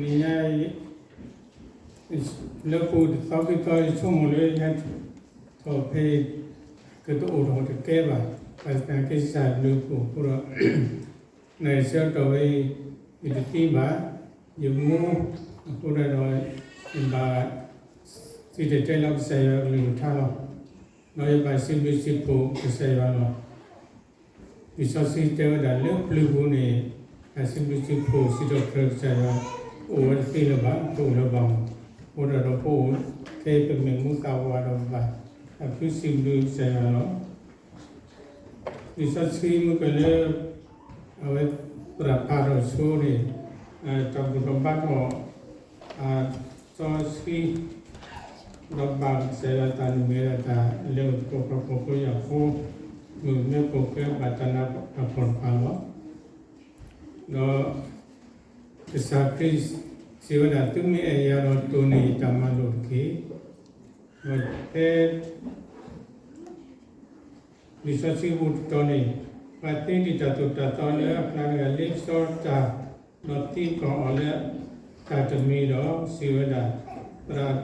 နံၤညါအံၤ လၢပူၤတသီခံသီ ယဆိကမိၣ်လၢယဟဲထီၣ်ဖဲ ကတအိၣ်ထီၣ်တကဲဘၣ်, ဘၣ်ဆၣ်ကစၢ်ယွၤအဘျုးအဖှိၣ်အဃိဒီး နဆၢကတီၢ်ဝဲအံၤ ယတသံဘၣ်, ယမူအဃိဒီး ယဘၣ် စံၣ်တဲၤတဲလီၤကစၢ်ယွၤအကလုၢ်ကထါလီၤ. ဒီးယဘၣ်စံးဘျုးစံးဖှိၣ်ကစၢ်ယွၤလီၤ. လံာ်စီဆှံတဲဝဲဒၣ်လၢပျုၤပူၤန့ၣ် တၢ်စံးဘျုးစံးဖှိၣ်စံးထီၣ်ပတြၢၤကစၢ်ယွၤ အိၣ်ဝဲတသ့လၢၤဘၣ်, တအိၣ်လၢၤဘၣ်မး. အဃိဒီး ပအိၣ်ထဲပမ့ၢ်မူသးဝးဒီး ပဘၣ်သးခုစံးဘျုးကစၢ်ယွၤလီၤ. လံာ်စီဆှံမုၢ်ကလၢ အဝဲသရၣ်ဖးထီၣ်ဆိန့ၣ် တၢ်ဘူၣ်ထီၣ်ဘါထီၣ် အစီဆှံ ဒီးဘၣ်ကစၢ်ယွၤတၢ်န့ၣ်မ့ၢ်ဝဲဒၣ်တၢ်လၢပသကိးပှၤဖှီၣ်ဖိယာ်ဖိ မုၢ်မ့ၢ်ပိာ်ကွဲဘၣ်တၢ်နးတၢ်ဖှီၣ်တဖၣ်လီၤ. ဒီး ကစၢ်ခရံာ်စံးဝဲဒၣ် သုမ့ၢ်အဲၣ်ယၤဒီးတိၢ်န့ၢ်ယတၢ်မၤလိာ်တက့ၢ်. ဒီးဖဲ လံာ်စီဆှံပူၤတတီၤန့ၣ် ပှၤသ့ဒံးတၢ်သိၣ်တၢ်သီလၢအကျါတဂၤ လ့ပစီတၢ် ဒီးသံကွၢ်အီၤလၢတၢ်တမံၤဒီး စံးဝဲဒၣ်, သရၣ်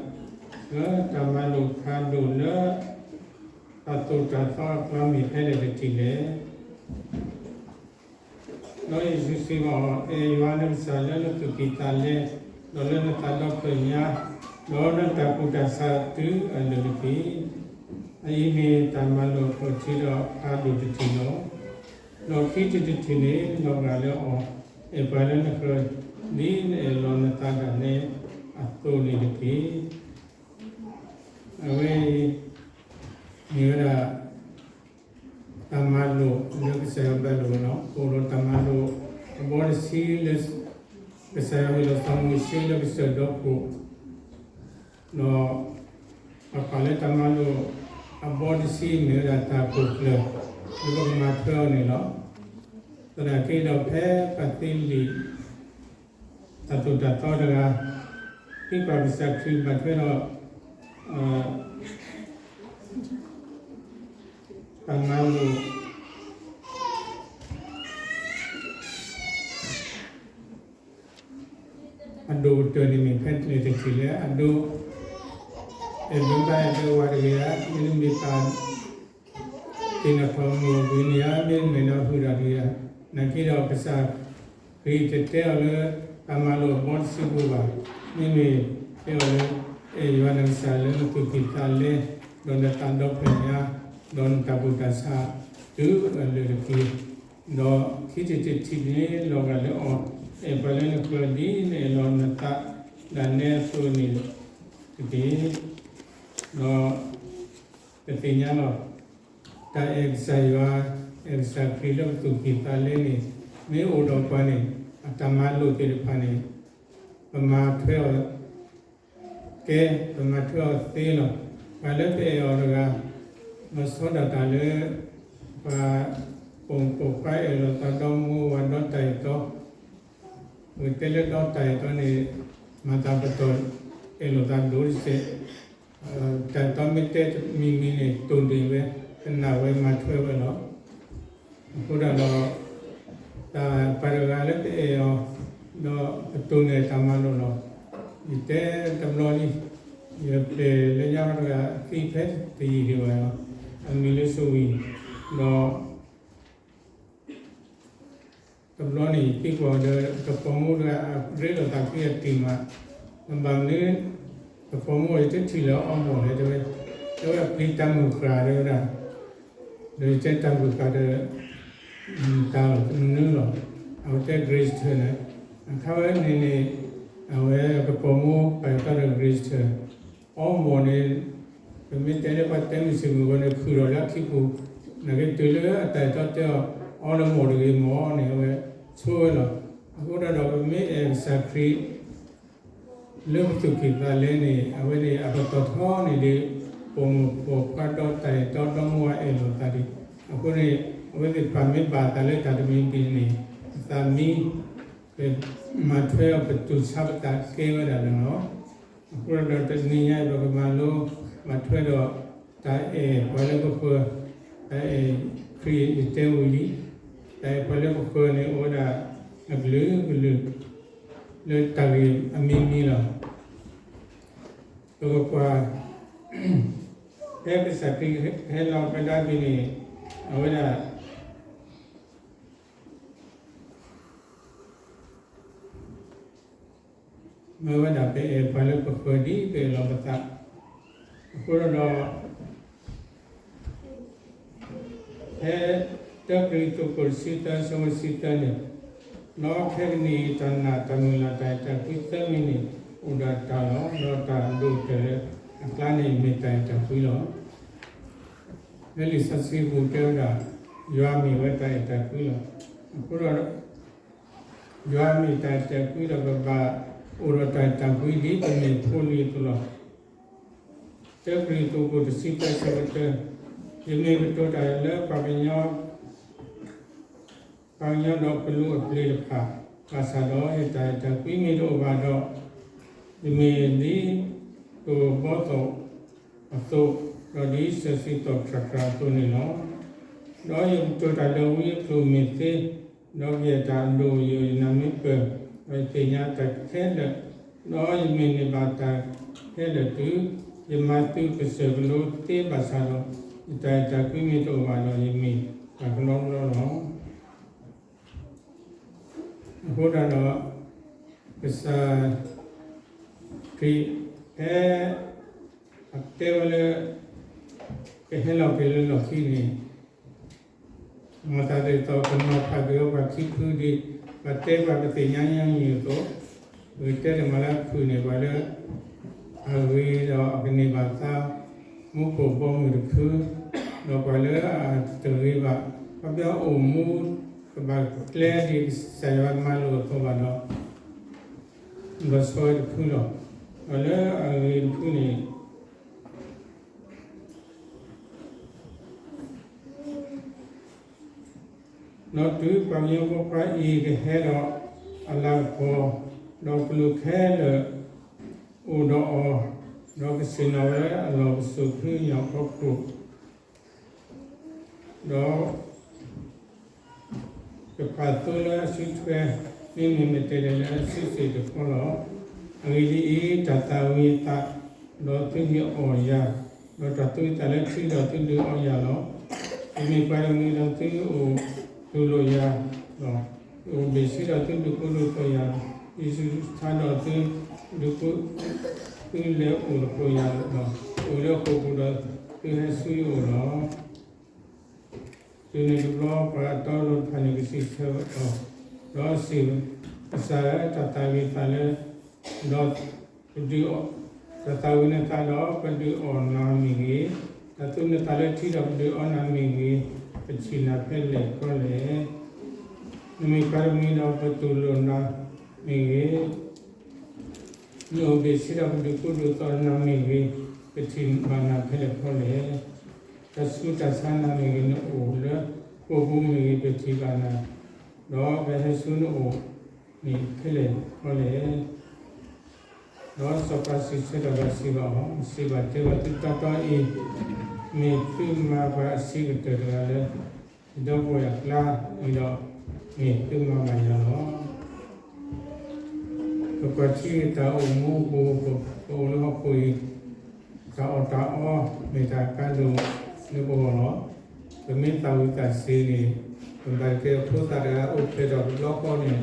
ဧၢ, တၢ်မၤလိာ်ဖးဒိၣ်လၢ တၢ်သိၣ်တၢ်သီအကျါမ့ၢ်ဖဲလဲၣ်တထံၣ်လဲၣ်. ဒီးယ့ၣ်ၡူးစံးဘၣ်အီၤ, အဲၣ်ယွၤနကစၢ်လၢနသူၣ်ကံၢ်သးလဲ, ဒီးလၢနသးဒီဖျၢၣ်ညါ, ဒီးလၢနတၢ်ကူၣ်တၢ်ဆးတုၤအလၢာ်တက့ၢ်. အအံၤမ့ၢ်တၢ်မၤလိာ်အဖီၣ်ထံဒီးဖးဒိၣ်တထံၣ်လီၤ. ဒီးခံထံၣ်တထံၣ်န့ၣ် လီၤဂာ်လၢအီၤ, အဲၣ်ပှၤလၢနဃၢၤ ဒ်နအဲၣ်လီၤနသးဒၣ်နဲအသိးန့ၣ်တက့ၢ်. အဝဲအံၤ မ့ၢ်ဝဲဒၣ် တၢ်မၤလိာ်လၢကစၢ်ယွၤဘၣ်လိာ်ဝဲလီၤ. ပအိၣ်ဒီးတၢ်မၤလိာ်အဘီတဆံလၢ ကစၢ်ယွၤဟ့ၣ်လီၤစီၤမိၤၡ့လၢကစၢၢ်ဒီခိၣ်, ဒီး ပပာ်လၢတၢ်မၤလိာ်အဘီတဆံမ့ၢ်ဝဲဒၣ်တၢ်ခိၣ်ကျၢၢ် လၢပကမၤထွဲအီၤန့ၣ်လီၤ. သနာ်က့ဒီးဖဲပှၤသ့လံာ် တၢ်သိၣ်တၢ်သီတဂၤ သံကွၢ်ကစၢ်ခရံာ်ဘၣ်ထွဲဒီး တၢ်မၤလိာ် အဒိၣ်ကတၢၢ်န့ၣ်မ့ၢ်ဖဲလဲၣ်တထံၣ်လဲၣ်. အဒိ အဲၣ်ဘၣ်အဲၣ်ဘၣ်ဝၤတဂ့ၤဧါ, မ့တမ့ၢ်ဘၣ် သ့ၣ်နီၣ်ထီၣ်မုၢ်အဂ့ၤန့ၣ်ဧါ, မ့တမ့ၢ်ဒီးဟုၣ်တၢ်တဂ့ၤဧါ. သနာ်က့ဒီးကစၢ်ခရံာ်တတဲအီၤလၢ တၢ်မၤလိာ်အဘီတဆံပူၤဘၣ်. မ့မ့ၢ်တဲအီၤလၢ အဲၣ်ယွၤနကစၢ်လၢနသူၣ်ကံၢ်သးလဲ, ဒီးနသးဒီဖျၢၣ်ညါ, ဒီးနတၢ်ဘူၣ်တၢ်ဆးတုၤအလၢာ်တက့ၢ်. ဒီးခံထံၣ်တထံၣ်န့ၣ် လီၤဂာ်လၢအီၤ, အဲၣ်ပှၤလၢနဃၢၤဒ်နအဲၣ်လီၤနသးဒၣ်နဲအသိးန့ၣ်တက့ၢ်. ဒီး ပသ့ၣ်ညါလီၤ. တၢ်အဲၣ်ကစၢ်ယွၤ, အဲၣ်ကစၢ်ခရံာ်လၢပသူၣ်ကံၢ်သးလဲန့ၣ် မ့ၢ်အိၣ်ဒီးပှၤန့ၣ် အတၢ်မၤလိာ်သ့ၣ်တဖၣ်န့ၣ် ပမၤထွဲအီၤကဲ, ပမၤထွဲအီၤသ့လီၤ. ပှၤလၢပအဲၣ်အီၤတဂၤ လီၤဆီဒၣ်တၢ်လၢ ပှၤပိာ်မုၣ်ပိာ်ခွါအဲၣ်လိာ်သးဒီမါဝၤဒီတၢ်အဲၣ်တီ ပကတဲလၢဒီတၢ်အဲၣ်တီန့ၣ် မၤသးပတီၢ်အဲၣ်လိာ်သးဒိၣ်တစဲး, တၢ်အဲၣ်တီမ့ၢ်တဲတမံၤမံၤန့ၣ် တိၢ်ဒ့ၣ်ဝဲ, ကနၣ်ဝဲမၤထွဲဝဲလီၤ. အဃိဒၣ်ဒီး တၢ်ပှၤတဂၤလၢပအဲၣ်အီၤ ဒီးပတိၢ်န့ၢ်တၢ်မၤလိာ်လီၤ. ယတဲတဘျီလံ, ယပျဲၢ်လၢညါတဂၤသံဖဲတယံာ်ဒံးဘၣ်လီၤ. အမံၤလၢစိဝံၤ, ဒီး တဘျီန့ၣ် ယသံကွၢ်ဒီး ကပီၤမူတဂၤ အရ့လိာ်သးခံအတံၤမး, ဘၣ်မနုၤ ကပီၤမူအံၤတထံၣ်လၢအီမီၢ်လဲၣ်တဲဝဲ, တဲဝဲအပျံၤတၢ်မုၢ်ဃၢ်တဲဝဲဒၣ်, ဒီးယတဲတၢ်မုၢ်ဃၢ်ဒီး တၢ်လီၤတနုၤလီၤ, အဝဲတဲ greater န့ၣ်, အခါဝဲန့ၣ်န့ၣ် အဝဲကပီၤမူပာ်ယသီဒီး greater အီမီၢ်န့ၣ် ပမ့ၢ်တဲလၢပှၤတဲမုၢ်ဆ့ၣ်မုၢ်ဂီၤန့ၣ် ခုၣ်ထီၣ်လၢအခံပူၤ, နာ်က့တုၤလၢအတၢ်အဲၣ်တီတဲအီၤ အီလၢမီၢ်တဂ့ၤမီၢ်န့ၣ် အဝဲဆိဝဲလီၤ. အဃိဒၣ်ဒီးပမ့ၢ်အဲၣ်ကစၢ်ခရံာ် လၢပသူၣ်ကံၢ်သးလဲန့ၣ် အဝဲန့ၣ်အကတီၢ်ထီန့ၣ်ဒီး ပိာ်မုၣ်ပိာ်ခွါဒီတၢ်အဲၣ်တီဒီမါဝၤအဲၣ်လိာ်သးဒံး, အဃိန့ၣ် အဝဲသ့ၣ်တဖၣ်မ့ၢ်ဘၣ်အသးလၢတၢ်တမံၤမံၤန့ၣ် ပသးမံ ပမၤထွဲအီၤ ပတူၢ်ဆါပသးကဲဝဲဒၣ်န့ၣ်လီၤ. အဃိဒီးတနံၤညါအံၤ ပကမၤလိ မၤထွဲဒီး တၢ်အဲၣ်ပှၤလၢပဃၢၤ, တၢ်အဲၣ်ခရံာ်ယတဲဝံၤလံ, တၢ်အဲၣ်ပှၤလၢပဃၢၤန့ၣ် အိၣ်ဝဲဒၣ်အကလုာ်ကလုာ်, လၢတၢ်ဂ့ၢ်အမံၤမံၤလီၤ. ပကကွၢ် ဖဲကစၢ်ခရံာ်ဟဲလီၤကဒါက့ၤန့ၣ် အဝဲဒၣ် မ့ၢ်ဝဲဒၣ်ပအဲၣ်ပှၤလၢပဃၢၤဒ်ပအဲၣ်လီၤပသး, အဃိဒီး ဖဲတၢကရံၣ်သူး ခိၣ်တဆံသၢ ဆၢဖိတဆံသၢန့ၣ်, ဒီးခဲကနံၣ်အံၤ တၢ်နာ်တၢ်မုၢ်လၢ်တၢ်အဲၣ်တၢ်ကွံသၢမံၤန့ၣ် အိၣ်ဒၣ်တၢ်လီၤ. ဒီးတၢ်ဒိၣ်ကတၢၢ်လၢအကျါန့ၣ် မ့ၢ်တၢ်အဲၣ်တၢ်ကွံလီၤ. လၢလံာ်စီဆှံပူၤတဲဝဲဒၣ် ယွၤမ့ၢ်ဝဲတၢ်အဲၣ်တၢ်ကွံလီၤ. အဃိဒီး ယွၤမ့ၢ်တၢ်အဲၣ်တၢ်ကွံဒီး ပဘၣ်အိၣ်ဒီးတၢ်အဲၣ်တၢ်ကွံဒ်ပမ့ၢ်ဖိလံၤအသိးလီၤ. တၢကရံၣ်သူး ခိၣ်တဆံသၢ ဆၢဖိတၢ, ယမ့ၢ်ကတိၤတၢ်လၢပှၤကညီ ပှၤကညီဒီးကလူးအပျ့ၤတဖၣ် ဘၣ်ဆၣ်ဒီး ယတၢ်အဲၣ်တၢ်ကွံမ့ၢ်တအိၣ်ဘၣ်ဒီး, ယမ့ၢ်ဒ်သိၣ်ဘီသိၣ်အသိး, ဒီးဒ်စၢၤဆံးသီၣ်ခရၣ်ခရၣ်အသိးန့ၣ်လီၤ. ဒီးယကတိၤတၢ်လၢဝံအကျိာ်မ့ၢ်သ့, ဒီးကယဲၢ်တၢ်အဒိၣ်အယိာ် ယနၢ်မ့ၢ်ပၢၢ်, ဒီးယသ့ၣ်ညါတၢ်ခဲလၢာ်, ဒီးယမ့ၢ်န့ၢ်ဘၣ်တၢ်ခဲလၢာ်တုၤ ယမၤသုကစၢၢ်ကလိသ့ဘၣ်ဆၣ်ဒီး, ယတၢ်အဲၣ်တၢ်ကွံမ့ၢ်တအိၣ်ဘၣ်ဒီး ယမ့ၢ်တၢ်ကလီကလီလီၤ. အဃိသတးဒီး ကစၢ်ခရံာ် ဖဲအတဲဝဲလၢ ကဟဲလီၤက့ၤလၢလီၢ်ခံန့ၣ်, မၤသးဒ်သိးကနီၤဖးက့ၤဝဲပှၤခံဖုဒ် ပှၤတဲပှၤပသ့ၣ်ညါညီနုၢ်အသိး, ပကတဲတမံၤလၢအဖုၣ်န့ၣ် ပှၤလၢ အဂ့ၤဒီးအကန့ၢ်ဘၣ်သး မူခိၣ်ဘီမုၢ်တဖု, ဒီးပှၤလၢအတဂ့ၤဘၣ် ပှၤဘၣ်အိၣ်မူ ကဘၣ်ကျဲဒ်ကစၢ်ယွၤမၤလိာ်အသိးဘၣ်ဒီး ဘၣ်ဆိၣ်ဝဲတဖုလီၤ. ဒီးလၢအဂ့ၤတဖုန့ၣ် ဒီးတုၤပှၤကညီဖိခွါအံၤကဟဲဒီးအလၤကပီၤ, ဒီးကလူးခဲလၢာ်အိၣ်ဒီးအီၤ, ဒီးကဆ့ၣ်နီၤဝဲအလီၢ်ကစူၢ်ဖုညၣ်ဖီခိၣ်, ဒီး ကဖးသိလၢအစုထွဲ, မ့မ့ၢ်မ့ၢ်တဲလဲၣ်လၢအစုစ့ၣ်တခီလီၤ. အဂ့ၢ်ဒ်အံၤ, တၢ်သၣ်ဝံၤအသး, ဒီးသုဟ့ၣ်အီၣ်ယၤ, ဒီးတၢ်သူအသးလၢထံဒီးသုဒုးအီယၤလီၤ. ယမ့ၢ်ပှၤတမံၤဒီးသုအိၣ်တူၢ်လိာ်ယၤလီၤ. ယအိၣ်ဘ့ၣ်ဆ့ဒီးသုဒုးကူဒုးသိးယၤလီၤ. ယဆူးဆါဒီးသုဒုးကူ, သုလဲၤအိၣ်သကိးယၤလီၤ. ယအိၣ်လၢဃိာ်ပူၤဒီးသုဟဲဆူယအိၣ်လီၤ. တုၤန့ၣ်တဘျီပှၤအတီအလိၤတဖၣ်န့ၣ်ကစံးဆၢအီၤ, ဒီးစံး, ကစၢ်ဧၢ, တၢ်သၣ်ဂ့ၤသးလၢ, ဒီးပဒုးအီ, တၢ်သၣ်ဝံၤနသးဒီးပဒုးအီနၤမ့ၢ်ဂ့ၤ, တၢ်သူနသးလၢထံဒီးပဒုးအီနၤမ့ၢ်ဂ့ၤ, ပထံၣ်နၤဖဲလဲၣ်ခီလဲၣ်. နမ့ၢ်ပှၤတမံၤဒီးပတူၢ်လိာ်နၤမ့ၢ်ဂ့ၤ, နအိၣ်ဘ့ၣ်ဆ့ဒီးပဒုးကူဒုးသိးနၤမ့ၢ်ဂ့ၤ, ပထံၣ်ဘၣ်နၤဖဲလဲၣ်ခီလဲၣ်. တၢ်ဆူးတၢ်ဆါနၤမ့ၢ်ဂ့ၤ, နအိၣ်လၢဃိာ်ပူၤမ့ၢ်ဂ့ၤ, ပထံၣ်ဘၣ်နၤ, ဒီးပဟဲဆူနအိၣ်န့ၣ်ဖဲလဲၣ်ခီလဲၣ်. ဒီးစီၤပၤစံးဆၢတၢ်ဒီးစံးဘၣ်အီၤ, စံးဘၣ်တဲဘၣ်သုတီတီအံၤ, မ့ၢ်သုမၤပှၤအဆံးကတၢၢ်တဂၤလၢ ယဒီပုၢ်ဝဲၢ်အကျါအံၤဒီး, မ့ၢ်သုမၤဘၣ်ယၤလီၤ. ပကွၢ်ထံဂ့ၤတၢ်အိၣ်မူအပူၤ, ပအိၣ်လၢဟီၣ်ခိၣ်အံၤ, တၢ်အီၣ်တၢ်အီမ့ၢ်တၢ်ကါဒိၣ်လၢပဂီၢ်လီၤ. ပမ့ၢ်သၣ်ဝံၤသးစ့ၤန့ၣ်, ပဘၣ်ကဲဖိသၣ်တဂၤအိၣ်ဖျဲၣ်ထီၣ်တဘျီ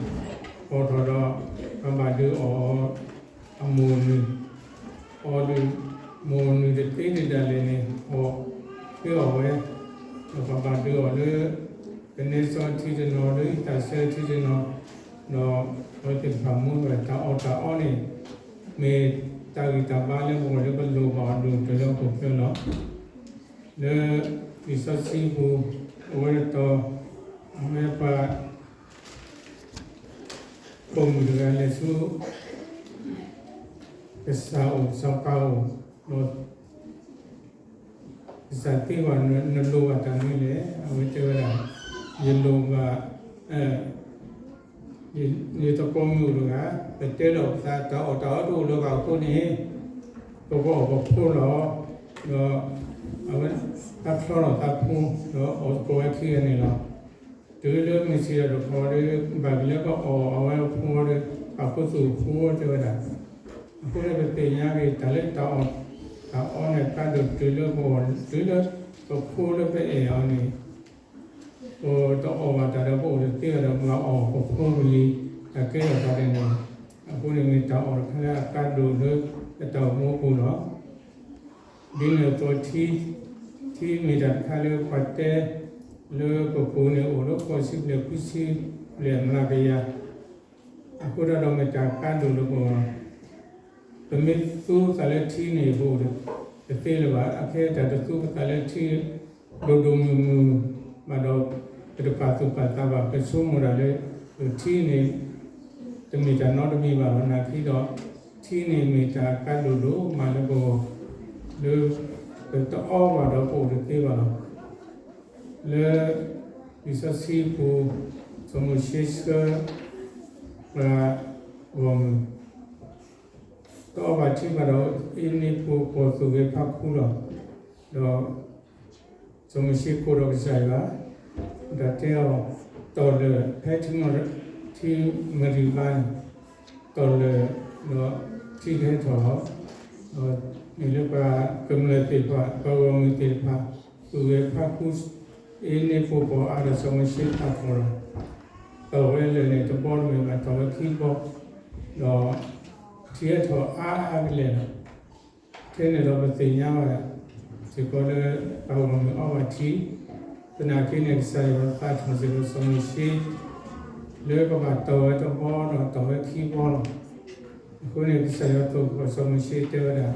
ဃီန့ၣ်, ဖီၣ်ထီၣ်ဒီး, ပဘၣ်ဒုးအီၣ်အမိၢ်နုၢ်, အီၣ်ဒုးမိၢ်နုၢ်တသ့ဒံးဒၣ်လဲာ်န့ၣ်, အီၣ်ဃ့အီၣ်ဝဲ, ဒီးပဘၣ်ဒုးအီၣ်လၢ ကနဲစီထံတနီၤ လၢသးစၢထံတနီၤ, ဒီးအဝဲသ့ၣ်တဖၣ်မူထီၣ်တၢ်အီၣ်တၢ်အီန့ၣ်, မ့ၢ်တၢ်ဂံၢ်တၢ်ဘါလၢပဂီၢ်လၢပလိၣ်ဘၣ်အီၤဒိၣ်ကတၢၢ်လၢဟီၣ်ခိၣ်ချၢလီၤ. လၢလံာ်စီဆှံပူၤ, အဝဲတတီၤ, အဝဲပှၤ ပိာ်မုၣ်တဂၤလဲၤဆူ ကစၢ်အိၣ်စီၤပၤအိၣ်, ဒီး ကစၢ်သံကွၢ်, နလိၣ်ဘၣ်တၢ်မနုၤလဲၣ်. အဝဲတဲဝဲဒၣ်, ယလိၣ်ဘၣ် ယသကိးမုၣ်တဂၤ, ပတဲလီၤပသး တၢ်အီၣ်တၢ်အီတအိၣ်လၢၤဘၣ်အဃိန့ၣ်, ပကအီၣ်ပဖိလီၤ. ဒီးအဝဲ သးဖျီထီၣ်သးဖိ, ဒီးအီၣ်သကိးဝဲခံဂၤန့ၣ်လီၤ. တုၤလၢမုၢ်ဆ့ၣ်ဒီးတခီဒီး ဘၣ်က့ၤလၢကအီၣ်အဝဲအဖိဒီး ပာ်ဖှိၣ်သူၣ်ဖှိၣ်တဲဝဲဒၣ်. အဃိန့ၣ် ပသ့ၣ်ညါက့ၤတၢ်လၢတၢ်အီၣ်တၢ်အီန့ၣ် ကါဒိၣ်တုၤလၢပဂီၢ် တုၤလၢပဖိလၢပအဲၣ်အီၤန့ၣ် ပတအီၣ်ဘၣ်တၢ်ဒီးပအိၣ်တသ့ဘၣ်ဒီး ပဘၣ်အီၣ်ပဖိပလံၤ တၢ်ကဲထီၣ်သးဒ်န့ၣ်. အဃိန့ၣ်မ့ၢ်တၢ်အီၣ်တခါလၢအကါဒိၣ်လၢပတၢ်အိၣ်မူအပူၤလီၤ. ဒ်န့ၣ်အသိး ထံမ့ၢ်တၢ်တခါလၢပှၤတဲလၢပပူၤန့ၣ် အိၣ်လၢဃိးဆံဘျဲၣ် ဃုဆံဘျဲၣ်မျးကယၤ အဃိဒီး မ့ၢ်တၢ်ကါဒိၣ်လၢပဂီၢ်လီၤ. ပမ့ၢ်သူသးလၢထံန့ၣ် ပအိၣ်တသ့လၢၤဘၣ်. အခဲအံၤတၢ်တသူပသးလၢထံ ဒိၣ်ဒိၣ်မုၢ်မုၢ်ဘၣ်ဒီး ပတပာ်သူၣ်ပာ်သးဘၣ်. ပဆိကမိၣ်ဒၣ်လၢ ပထံန့ၣ် တမ့ၢ်တၢ်နီတမံၤဘၣ်လီၤ. နာ်က့ဒီး ထံန့ၣ်မ့ၢ်တၢ်ကါဒိၣ်ဒိၣ်မးလၢပဂီၢ် လၢပတအီဘၣ်ဒီးပအိၣ်တသ့ဘၣ်လီၤ. လၢလံာ်စီဆှံပူၤ စီၤမိၤၡ့ဆှၢ ပှၤဂီၢ်မုၢ် တအီဘၣ်ထံဘၣ်ဒီး အ့န့ဖိကီၢ်သူၣ်ဂဲၤဖးခူလီၤ. ဒီးစီၤမိၤၡ့ကိးဒီးကစၢ်ယွၤ ဒီးတဲအီၤ တီၢ်လၢာ်ဖဲထံမရံၣ်ဘါန့ၣ် တီၢ်လၢာ်ဒီးထံကဟဲထီၣ်လီၤ. ဒီးမ့ၢ်လၢပှၤကမျၢၢ်သ့ၣ်တဖၣ် ပှၤဂီၢ်မုၢ်သ့ၣ်တဖၣ် သူၣ်ဂဲၤဖးခူ အ့န့ဖိကီၢ်အါဒီးစီၤမိၤၡ့သးထီၣ်ဒီး တီၢ်ဝဲလၢာ်န့ၣ် တဘီတမ့ၢ်ဘၣ် တီၢ်ဝဲခံဘီ ဒီးထံဟဲထီၣ်အါအါကလဲာ်လီၤ. ထဲန့ၣ်ဒီးပသ့ၣ်ညါဘၣ် စ့ၢ်ကီးလၢ ပှၤဂီၢ်မုၢ်အီဘၣ်ထံ သနာ်က့န့ၣ် ကစၢ်ယွၤသးထီၣ်စ့ၢ်ကီးစီၤမိၤၡ့ လၢကဘၣ်တီၢ်ဝဲတဘီဒီးတီၢ်ဝဲခံဘီလီၤ. အဃိန့ၣ် ကစၢ်ယွၤသိၣ်ကီးစီၤမိၤၡ့တဲဝဲဒၣ်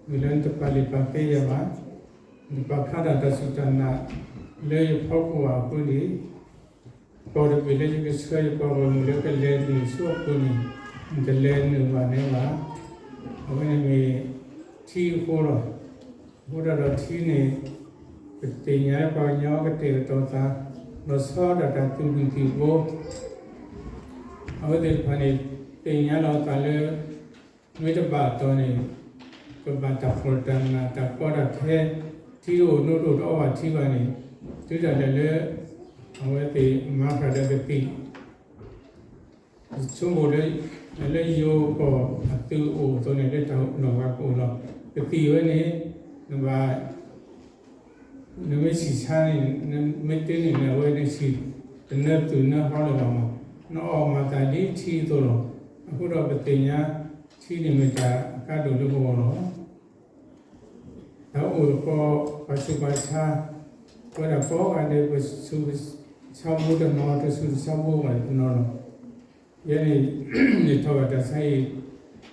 မ့ၢ်လၢနတပာ်လုၢ်ပာ်ကဲယၤဘၣ်, နတပာ်ဖျါတၢ်တၢ်စူၢ်တၢ်နာ်လၢယဖီခိၣ်ဘၣ်အဃိန့ၣ် ကီၢ်တဘ့ၣ်လၢယကဆှၢယပှၤဂီၢ်မုၢ်လၢကလဲၤနုာ်ဆူအပူၤန့ၣ် နတလဲၤနုာ်ဘၣ်န့ၣ်ဘၣ်. အဝဲန့ၣ်မ့ၢ်ထံအဃိလီၤ. အဃိဒီးထံန့ၣ် ပသ့ၣ်ညါလၢပှၤကညီကတဲာ်ကတီၤသး လီၤဆီဒၣ်တၢ်သူၣ်မုာ်သံၣ်ဘိ အဝဲသ့ၣ်တဖၣ်န့ၣ် သ့ၣ်ညါလီၤအသးလၢ မ့ၢ်တဘၣ်တီၢ်န့ၣ် ကဘၣ်တၢ်ဖှီၣ်တၢ်နးတၢ်ကီတၢ်ခဲ ထံတအိၣ်နိတအိၣ်တအီဘၣ်ထံဘၣ်န့ၣ် တုၤဒၣ်လဲာ်လၢ အဝဲသ့ၣ်မၤဃၣ်ဒီးကသံၣ် ဆိကမိၣ်လၢ လၢယိၤကီၢ်အသုးအိၣ်အသိးန့ၣ် လၢတၢ်နီၣ်ဂၤကအိၣ်လီၤ. ကသံၣ်ဝဲန့ၣ် နဘၣ် နမ့ၢ်ဆံၣ်ဆါန့ၣ် နမ့ၢ်တ့န့ၣ်န့ၣ် အဝဲန့ၣ်ဆံၣ် တနၢသုၣ်နၢဟီလၢၤဘၣ်မး, နအီၣ်မၤသးဒ်ထံအသိးလီၤ. အဃိဒီးပသ့ၣ်ညါ ထံန့ၣ်မ့ၢ်တၢ်အကါဒိၣ်လၢပဂီၢ်လီၤ. တၢ်အိၣ်သကိး ပှၤဆူးပှၤဆါ ဝဲဒၣ်ကိးဂၤဒဲး ပဆူးပဆါဘိတနီၤ တဆူးတဆါဘိဘၣ်တနီၤလီၤ. ယဲန့ၣ် ယထီၣ်ဘၣ်တၢ်ဆါအံၤ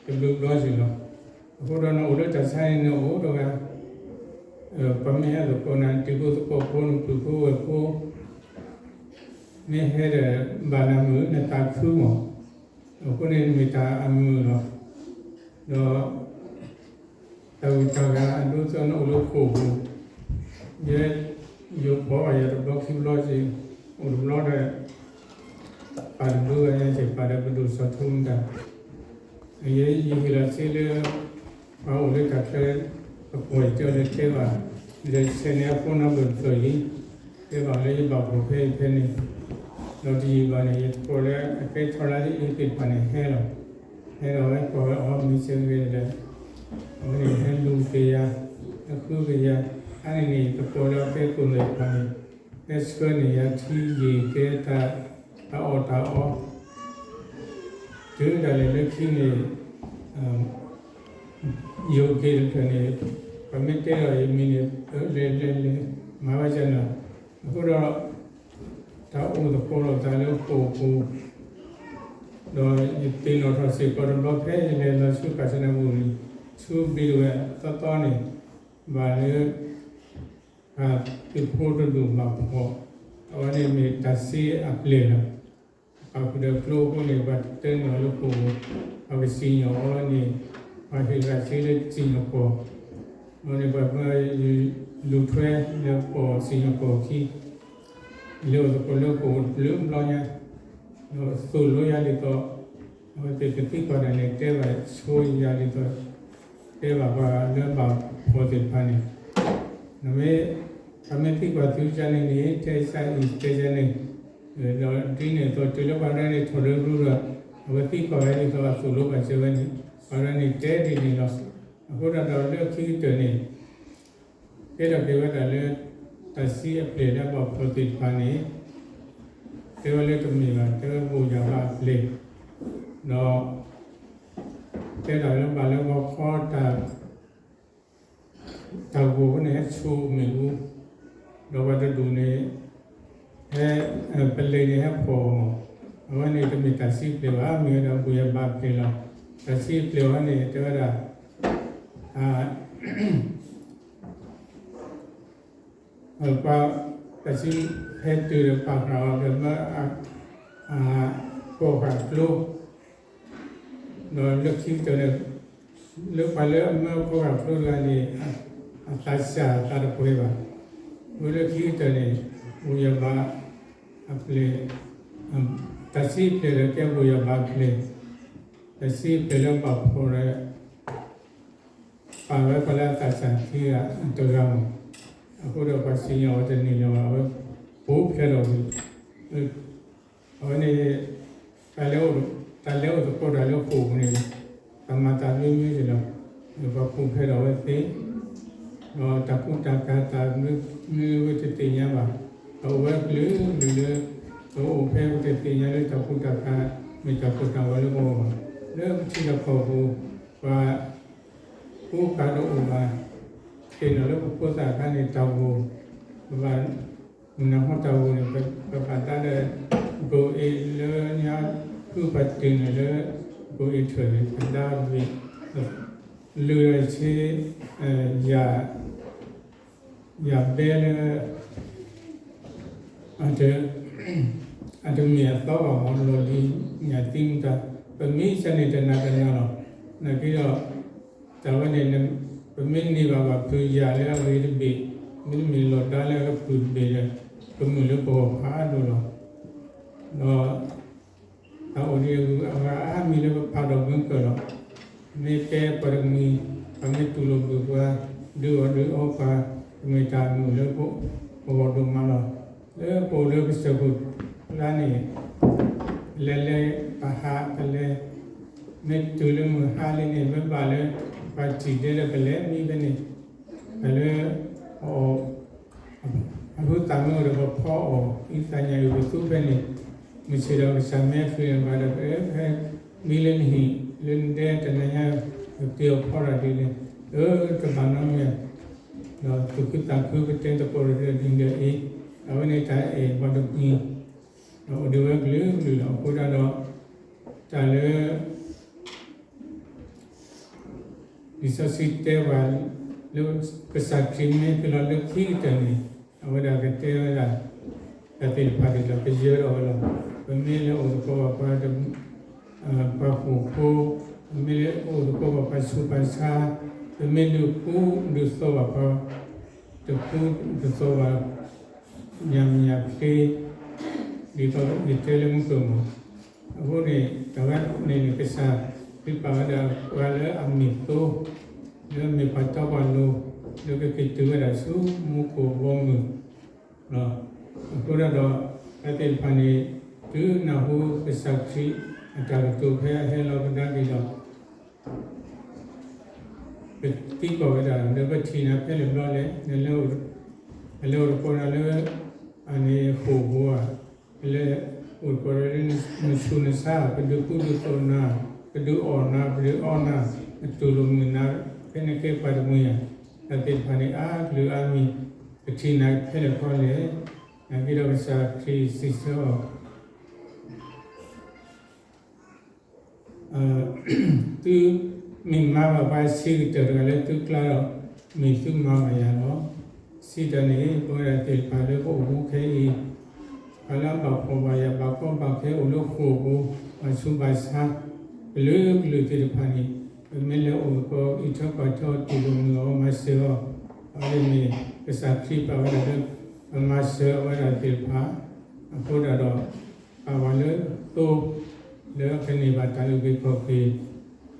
တဘျုးဘျီယံၤလီၤ. အဃိဒီးနအိၣ်လၢတၢ်ဆါအံၤ နအိၣ်ဒီးဂၤ ပှၤမ့ၢ်ဟဲသကိးနၤ တံၤဖိသကိးဖိ နပုၢ်ဖိဝဲၢ်ဖိ မ့ၢ်ဟဲဒီး ဘၣ်နၤမုာ် နသးခုမး, အဃိန့ၣ်မ့ၢ်တၢ်အမုာ်လီၤ. ဒီး တၢ်ဂုၤတၢ်ဂၤအဒိ သၢနအိၣ်လၢဃိာ်ပူၤ, ယဲ ယိၤဖီၣ်ဘၣ်ယၤတဘျီခံဘျီစ့ၢ်, အိၣ်တဘျီဒီး ပာ်တဘျုးဂၤညါစ့ၢ် ပာ်ဒီးပဒိၣ်စီၤထူမတၤ, ယဲယဟ့ၣ်လီၤစ့လၢ ပှၤအိၣ်လၢတၢ်ချၢ အပှဲၤတဲအီၤလၢတဲဘၣ်, ဒီးဆဲးန့ၢ်အဖိနီတဖျၢၣ်လံ, တဲဘၣ်လၢယဘၣ်ဖှီၣ်ဖဲအံၤဖဲန့ၣ်, ဒီးတယံာ်ဘၣ်န့ၣ် ယသကိးလၢအကဲထီၣ်လၢအသ့ၣ်တဖၣ်န့ၣ်ဟဲလီၤ. ဟဲဒီးဝဲကိးဝဲအီၤမ့ၢ်စ့ၢ်ကီးဒီး အဝဲန့ၣ်ဟဲလူၤက့ၤယၤ, ဟဲဃုက့ၤယၤ, အါန့ၢ်န့ၣ် ယသကိးလၢအကဲကိၣ်လၢတဖၣ်န့ၣ် ဟဲဆှၢန့ၢ်ယၤထံယံာ်ကဲတၢ် တၢ်အီၣ်တၢ်အီ တုၤဒၣ်လဲာ်လၢခံန့ၣ် ယိၤက့ၤတဖျၢၣ်န့ၣ် ပှၤမ့ၢ်တဲဒီးယမံၤန့ၣ် လဲၤလဲၤလဲၤ မၤဝဲဒ်န့ၣ်လီၤ. အဃိဒီး တၢ်အိၣ်သကိးလိာ်သးလၢဃိာ်ပူၤ ဒီးယသ့ၣ်နီၣ်ထီၣ်စ့ၢ်ကီးတဘျီဖဲယလဲၤလီၤဆူကၣ်စနၢပူၤန့ၣ် ဆူဘျံးဒဝဲၢ်အသီသီန့ၣ် ဘၣ်လၢ ပှၤသုးဖိတဒူၣ်ဘၣ်ဖှီၣ်, အဝဲန့ၣ်မ့ၢ်တၢ်စ့အပျဲၢ်လီၤ. ပာ်ဃုာ်ဒီးကျိအဃိန့ၣ် ပှၤတၢ်နုာ်လၢဃိာ်ပူၤ ပှၤကစံၣ်ညီၣ်အီၤန့ၣ် ပှၤဟ့ၣ်ဂၤစ့လၢစံၣ်ညီၣ်ကွီၢ်, အဝဲန့ၣ်ပှၤလူၤထွဲလၢကီၢ်စံၣ်ညီၣ်ကွီၢ်ခံ လဲၤအိၣ်သကိးလၢဃိာ်ပူၤတဘျုးဘျီညါ, ဒီးသိၣ်လိယၤဒ်သိး အဝဲသ့ၣ်ကသံကွၢ်တၢ်န့ၣ် တဲဘၣ်ဆိယၤဒ်သိး တဲဘၣ်ပှၤလၢဘၣ်ဖှီၣ်သ့ၣ်တဖၣ်န့ၣ်, နမ့ၢ် ပှၤမ့ၢ်သံကွၢ်သုယၤန့ၣ်န့ၣ် တဲစၢ်အံၤတဲစၢ်န့ၣ်, ဒီးဒ်န့ၣ်အသိးတုၤလၢပှၤရဲၣ်န့ၣ်ထီၣ်လၢရူဒီး အဝဲသံကွၢ်ဝဲဒ်သိးအသိၣ်လိပာ်စၢၤဝဲန့ၣ် ပှၤတဂၤန့ၣ်တဲဒ်န့ၣ်လီၤ. အဃိသတးဒီးလၢခံကတၢၢ်န့ၣ် ကဲထီၣ်က့ၤဝဲဒၣ်လၢ တၢ်စံးအပျဲၢ်လၢအဘၣ်ဖှီၣ်သ့ၣ်တဖၣ်န့ၣ် တဲဝဲလၢတမ့ၢ်ဘၣ် တဲဝဲဘိၣ်ယၢ်ဘါအပျဲၢ်, ဒီး တဲဒၣ်လၢဘၣ်လၢဂီၤခီတၢ် တၢ်ဂိၢ်န့ၣ်ဟဲဆိၣ်မ့ၣ်အူ, ဒီးပှၤတဒူၣ်န့ၣ် ဟဲ ပလံၤန့ၣ်ဟဲဖီၣ်အီၤမး, အဝဲန့ၣ်တမ့ၢ်တၢ်စံးပျဲၢ်ဘၣ်, မ့ၢ်ဝဲဒၣ်ဘိၣ်ယၢ်ဘါအပျဲၢ်လီၤ. တၢ်စံးပျဲၢ်ဝဲန့ၣ် တဲဝဲဒၣ် ပှၤ တၢ်စံးဟဲတုၤဒီးပာ်ဃာ်အီၤဒီးမၢ အ အ ခိးဃာ်ကျိ ဒီးလၢခံကတၢၢ်န့ၣ် လၢပှၤလၢအမၢခိးဃာ်ကျိတဂၤန့ၣ် အသးစၢ်သးတပှဲၤဘၣ်. ဝဲလၢခံကတၢၢ်န့ၣ် ဘိၣ်ယၢ်ဘါအပျဲၢ် တၢ်စံးပျဲၢ်ဒီးကဲဘိၣ်ယၢ်ဘါအပျဲၢ်, တၢ်စံးပျဲၢ်လၢဘၣ်ဖှီၣ်ဒီး ပာ်ဝဲပှၤလၢအသးစၢ်ခံဂၤတဂၤမး, အဃိဒီးပှၤစံၣ်ညီၣ်အီၤတန့ၢ်လၢၤဘၣ်, အဝဲပူၤဖျဲးထီၣ်ဝံၤ အဝဲန့ၣ် တၢ်လဲၤအိၣ်သကိးတၢ်လၢဃိာ်ပူၤန့ၣ် တၢ်မၤသးမံမံန့ၣ်လီၤ. ပှၤပူၤဖျဲးထီၣ်ဝဲသ့, ဒီးတၢ်ကူတၢ်ကၤတၢ်မနုၤမနုၤဝဲတသ့ၣ်ညါဘၣ်, ဒီးအိၣ်ဝဲကလုာ်ကလုာ်လၢ ပအိၣ်ဖဲပတသ့ၣ်ညါလၢတၢ်ကူတၢ်ကၤ မ့ၢ်တၢ်ကိၢ်တၢ်ဂီၤလၢပဂီၢ်ဘၣ်. လၢပထံလၢကီၢ်ပူၤ ပှၤ ကူကၤတအိၣ်ဘၣ်, သ့ၣ်နီၣ်လၢပဖိသၣ်အခါန့ၣ် တၢ်ဂိၢ် ပဘၣ်မုၢ်နၤဟီတၢ်ဂိၢ်န့ၣ် ပဘၣ်ဒါဒီး ဂိၢ်အ့ၣ်လၢညါ ဖုပာ်တ့ၢ်န့ၣ်လၢ ဂိၢ်အ့ၣ်ထၢၣ်န့ၣ် ပဒါတဘ့ၣ် လုၢ်ထီၣ်ဆ့ ယၣ် ယၣ်ဘဲလၢ အတမ့ၢ်အသီဘၣ်မး လီၢ်လံၤညၣ်သံမတၤ ပမ့ၢ်စၢ်န့ၣ်တနၤတနၤလီၤ. နာ်က့ဒီး တၢ်ဝဲန့ၣ် ပမ့ၢ်န့ၢ်ဘၣ်ဘၣ်ဖုးယၣ်လၢအဂ့ၤတဘ့ၣ်, မ့တမ့ၢ်လီၤဒါလၢအကပုာ်တဘ့ၣ်ဒီး ကမုာ်လၢပဂီၢ်ဖးဒိၣ်လီၤ. ဒီး တၢ်အိၣ်ဒံးအဂုၤအဂၤအါမံၤလၢပဖးဒီးမုၢ်ကၢၢ်လီၤ. မ့ၢ်တဲပှၤတမှံၤ, ပမ့ၢ်တူၢ်လိာ်ဘုၣ်ပှၤ, ဒုးအီၣ်ဒုးအီပှၤ, ကမ့ၢ်တၢ်မုာ်လၢပဂီၢ်ဒိၣ်မးလီၤ. လၢပအိၣ်လၢကစၢၢ်ခိၣ်ကျါန့ၣ် လဲၤလဲၤပဟးကလဲၤ, မ့ၢ်တုၤလၢမုၢ်ဟါလံန့ၣ် မ့ၢ်ဘၣ်လၢ ပှၤထံၣ်ဒဲဒီးပလဲၤမံဖဲန့ၣ်, တၢ်လၢ အဖုသးမ့ၢ်အိၣ်ဒီးပဖီအီၣ် အံသးညၣ်အုၣ်ပသူဖဲန့ၣ်, မုၢ်ဆ့ၣ်ဒီးကစၢ်မ့ၢ်အဖုန့ၣ်ဘၣ်ဒီး ပအဲၣ်ဖဲမံလၢနဟံၣ်လၢနဒဲတနၤညါ ပက့ၤအီၣ်ဖီတၢ်ဒ်န့ၣ်, အၢ တဘၣ်နီတမံၤ, ဒီးသူၣ်ခုသးခုပတဲသကိးဒီးဒ်ဒီးအံၤ, အဝဲန့ၣ်တၢ်အဲၣ်ပှၤတမှံၤ, ဒီးအိၣ်ဒံးဝဲကလုာ်ကလုာ်လီၤ. အဃိသတးဒီး တၢ်လၢ လံာ်စီဆှံတဲပှၤ လၢကစၢ်ခရံာ်မ့ၢ်က့ၤလီၤလၢခံကတၢၢ်န့ၣ် အဝဲဒၣ်ကတဲဝဲဒၣ် တၢ်သ့ၣ်တဖၣ်ဒ်သိးကယၢၤထီၣ်ဝဲလီၤ. ပမ့ၢ်လၢအိၣ်သကိးဘၣ်ပှၤ ပှၤဃိာ်ဖိ, ပမ့ၢ်လၢအိၣ်သကိးဘၣ်ပှၤဆူးပှၤဆါ, ပမ့ၢ်ဒုးကူဒုးသိးဘၣ်ပှၤ တကူတသိးဘၣ် ညၣ်မုၢ်ညၣ်ဖျ့ ဒ်သိးယတဲလၢမုၢ်ကၢၢ်မး. အဃိန့ၣ် တၢ်ဝဲန့ၣ်န့ၣ် ကစၢ်ခရံာ်ပာ်ဝဲဒၣ်ပှၤလၢအမ့ၢ်သိ, လၢအမ့ၢ်ပှၤတီပှၤလိၤ, လၢကက့ၤတုၤဝဲဒၣ်ဆူမူခိၣ်ဘီမုၢ်လီၤ. အဃိဒၣ်ဒီး တၢ်သ့ၣ်တဖၣ်န့ၣ် တုၤနၢ်ဟူကစၢ်ခရံာ်အတၢ်ကတိၤဖဲအဟဲလီၤကဒါက့ၤဒီး ပသံကွၢ်ဝဲဒၣ် လၢပထံၣ်နၤဖဲလဲၣ်ဘျီလဲၣ်, နလဲၤအိၣ်သကိးနၤလၢ အန့ၣ်ဃိာ်ဖိဧါ, နလဲၤအိၣ်သကိးလၢနဆူးနဆါ, ပဒုးကူဒုးသိးနၤ, ပဒုးအီၣ်နၤ, ပဒုးအီနၤ, ပတူၢ်လိာ်မုာ်နၤ, ဖဲနကဲပှၤတမှံၤဧါ. တၢ်သ့ၣ်တဖၣ်န့ၣ် အါကလုာ်အါမံၤ ပထံၣ်နၤဖဲလဲၣ်ဘျီလဲၣ်, နာ်က့ဒီးကစၢ်ခရံာ်စံးဆၢအီၤ သုမ့ၢ်မၤဘၣ်ပှၤဆံးကတၢၢ်တဂၤလၢသုကျါဒီး မ့ၢ်သုမၤဘၣ်ယၤလီၤ. စံးတၢ်န့ၣ် ပဝဲဒၣ်သ့ၣ်တဖၣ်လၢပအိၣ်မူခဲအံၤ ပှၤလၢအဘၣ်ဖှီၣ်ဘၣ်ယာ်ဘၣ်ကီဘၣ်ခဲအိၣ်လၢဃိာ်ပူၤ ဘၣ်ဆူးဘၣ်ဆါ ကလုာ်ကလုာ်သ့ၣ်တဖၣ်န့ၣ် ပမ့ၢ်လဲၤအိၣ်သကိးအံးထွဲကွၢ်ထွဲအီၤ တူၢ်လိာ်မုာ်အီၤမၤစၢၤအီၤ အဝဲန့ၣ်မ့ၢ်ကစၢ်ခရံာ်ပာ်ဝဲဒၣ်လၢ ပမၤစၢၤအဝဲဒၣ်သ့ၣ်တဖၣ် အဃိဒၣ်ဒီး ပာ်ဝဲလၢသိ လၢကန့ၢ်ဘၣ်တၢ်အုၣ်က့ၤခီၣ်က့ၤ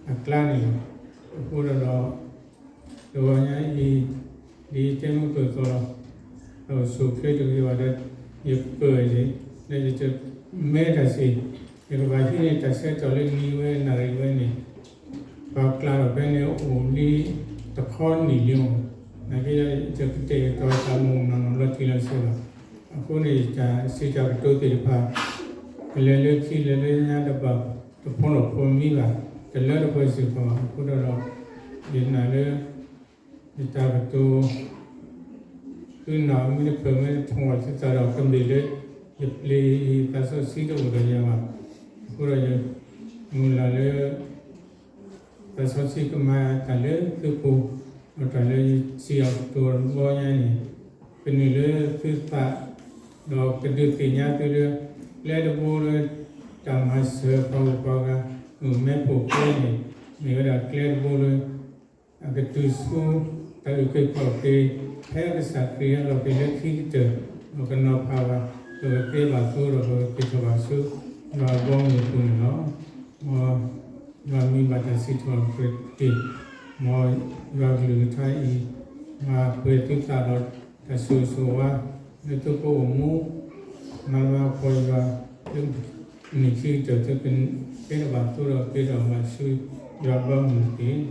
အကျါန့ၣ်လီၤ. အဃိဒၣ်ဒီး တဂီၤညါအံၤ ဒ်ယတဲမုၢ်ကၢၢ်သိးလီၤ. ဒီးဆိၣ်ချ့တဂ့ၤဘၣ်ဒီး ယကၢၢ်န့ၣ် လၢယတမဲတၢ်စ့ၢ် ယကဘၣ်ဟံးန့ၢ်တၢ်ဆၢကတီၢ်လၢနံၤဝဲနၣ်ရံၣ်ဝဲန့ၣ်, ပှၤကျါထီၣ်ဖဲန့ၣ်အိၣ်လံတခီနံၣ်လံမး, နာ်က့ ယတကတဲာ်ကတီၤတၢ်မုၢ်မၢ်နီၢ်နီၢ်လီၤတံၢ်လီၤဆဲးဘၣ်. အဃိန့ၣ် ယတၢ်စံးတၢ်ကတိၤသ့ၣ်တဖၣ် ကလဲၤလၢခံလဲၤလၢညါတဘၣ်တဖိးလီၤဖိးမံဘၣ်, တလၢတပှဲၤစ့ၢ်ကီးဘၣ်. အဃိဒီး ယနာ်လၢ ယတၢ်ကတိၤ သုနာ်မ့ၢ်တဖျၢၣ်မ့ၢ်တထီၣ်ဘၣ်သုသးဒီး ကမ့ၢ်လၢ ယပျ့ၤအံၤသးစီဆှံတအိၣ်ဒီးယၤဘၣ်. အဃိဒီးယမုၢ်လၢ်လၢ သးစီဆှံကမၤတၢ်လၢသုပူၤ, ဒီးတၢ်လၢယစံးအီၤကတိၤအီၤတဘျီညါန့ၣ်, ကနုာ်လၢသုသး, ဒီးကဒုးသ့ၣ်ညါသုလၢ ကျဲတဘိလၢ တၢ်မၤစၢၤပှၤဂုၤပှၤဂၤ မုၣ်ကမဲဖိဃဲန့ၣ် မ့ၢ်ဝဲဒၣ်ကျဲတဘိလၢ အကတုၤဆူ တၢ်အုၣ်က့ၤခီၣ်က့ၤ ဖဲကစၢ်ခရံာ်ဟဲလီၤက့ၤလၢခံကတၢၢ် ဒီးကနီၤဖးဘၣ် ပကသ့ဘၣ်သိဒီး ပကက့ၤထီၣ်ဘၣ်ဆူ ယွၤအဘီအမုၢ်အပူၤန့ၣ်လီၤ. မ်ယွၤမံဘၣ်တၢ်စံးထီၣ်ပတြၢၤတက့ၢ်. မ်ယွၤကလုၢ်ကထါအံၤ မၤပှဲၤသုသးဒီးတၢ်ဆိၣ်ဂ့ၤဆိၣ်ဝါ လၢသုကအိၣ်မူ မၤလၤမၤကပီၤယွၤ လၢနံၣ်ခံကတၢၢ် သုကသ့ဘၣ်သိဒီးက့ၤထီၣ်ဘၣ်ဆူ ယွၤအဘီအမုၢ်တက့ၢ်.